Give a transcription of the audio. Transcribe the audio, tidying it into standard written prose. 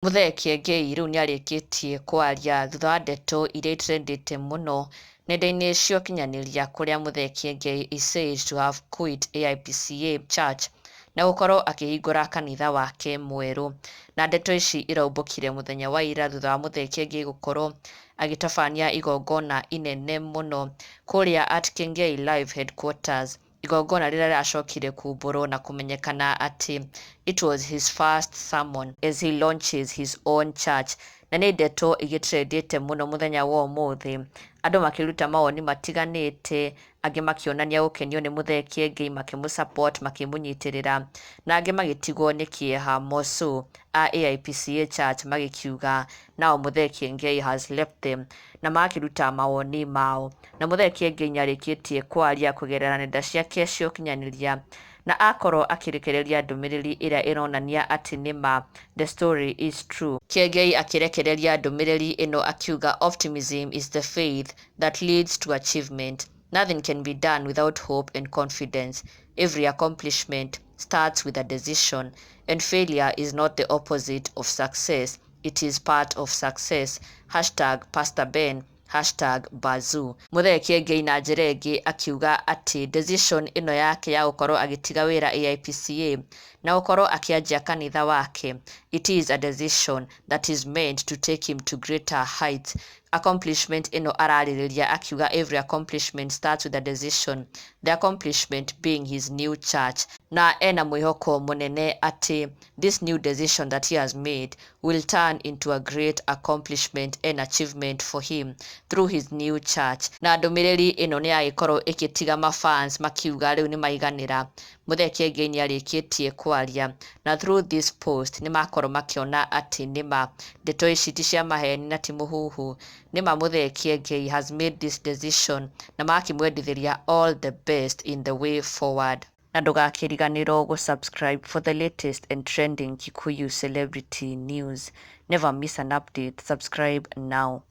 Muthee Kiengei rĩu nĩarĩkĩtie kwaria thutha wa ndeto iria itrendete mũno nenda-inĩ cia ũkinyanĩria kũrĩa Muthee Kiengei is said to have quit AIPCA Church na gũkorwo akĩhingũra kanitha wake mwerũ. Na ndeto ici iraumbũkire mũthenya wa ira thutha wa Muthee Kiengei gũkorwo agĩtabania igongona inene mũno kũrĩa at Kiengei Live Headquarters, igongona rĩrĩa rĩracokire kumbũrwo na kũmenyekana atĩ it was his first sermon as he launches his own church. Na nĩ ndeto igĩtrendete mũno mũthenya wa ũmũthĩ, andũ makĩruta mawoni matiganĩte, angĩ makĩonania gũkenio nĩ Muthee Kiengei, makĩmũ support, makĩmũnyitĩrĩra, na angĩ magĩtigwo nĩ kĩeha moco a AIPCA Church magĩkiuga now Muthee Kiengei has left them, na magakĩruta mawoni mao. Na Muthee Kiengei nĩarĩkĩtie kwaria kũgerera nenda ciake cia ũkinyanĩria na akorwo akĩrekereria ndũmĩrĩri ĩrĩa ĩronania atĩ nĩma the story is true. Kiengei akĩrekereria ndũmĩrĩri ĩno akiuga, "Optimism is the faith that leads to achievement. Nothing can be done without hope and confidence. Every accomplishment starts with a decision, and failure is not the opposite of success, it is part of success. #PastorBen, #Bazuu." Muthee Kiengei na njĩra ĩngĩ akiuga atĩ decision ĩno yake ya gũkorwo agĩtiga wĩra AIPCA na gũkorwo akĩanjia kanitha wake, it is a decision that is meant to take him to greater heights. Accomplishment ĩno ararĩrĩria akiuga every accomplishment starts with a decision, the accomplishment being his new church, na ena mwĩhoko mũnene atĩ this new decision that he has made will turn into a great accomplishment and achievement for him through his new church. Na ndũmĩrĩri ĩno nĩ yagĩkorwo ĩgĩtiga mafans makiuga rĩu nĩ maiganĩra, Muthee Kiengei nĩ arĩkĩtie kwaria, na through this post nĩ makorwo makĩona atĩ nĩma ndeto ici ti cia maheni na ti mũhuhu, nĩma Muthee Kiengei has made this decision na magakĩmwendithĩria all the best in the way forward. Na ndũgakĩriganĩrwo gũ-subscribe for the latest and trending Kikuyu celebrity news. Never miss an update. Subscribe now.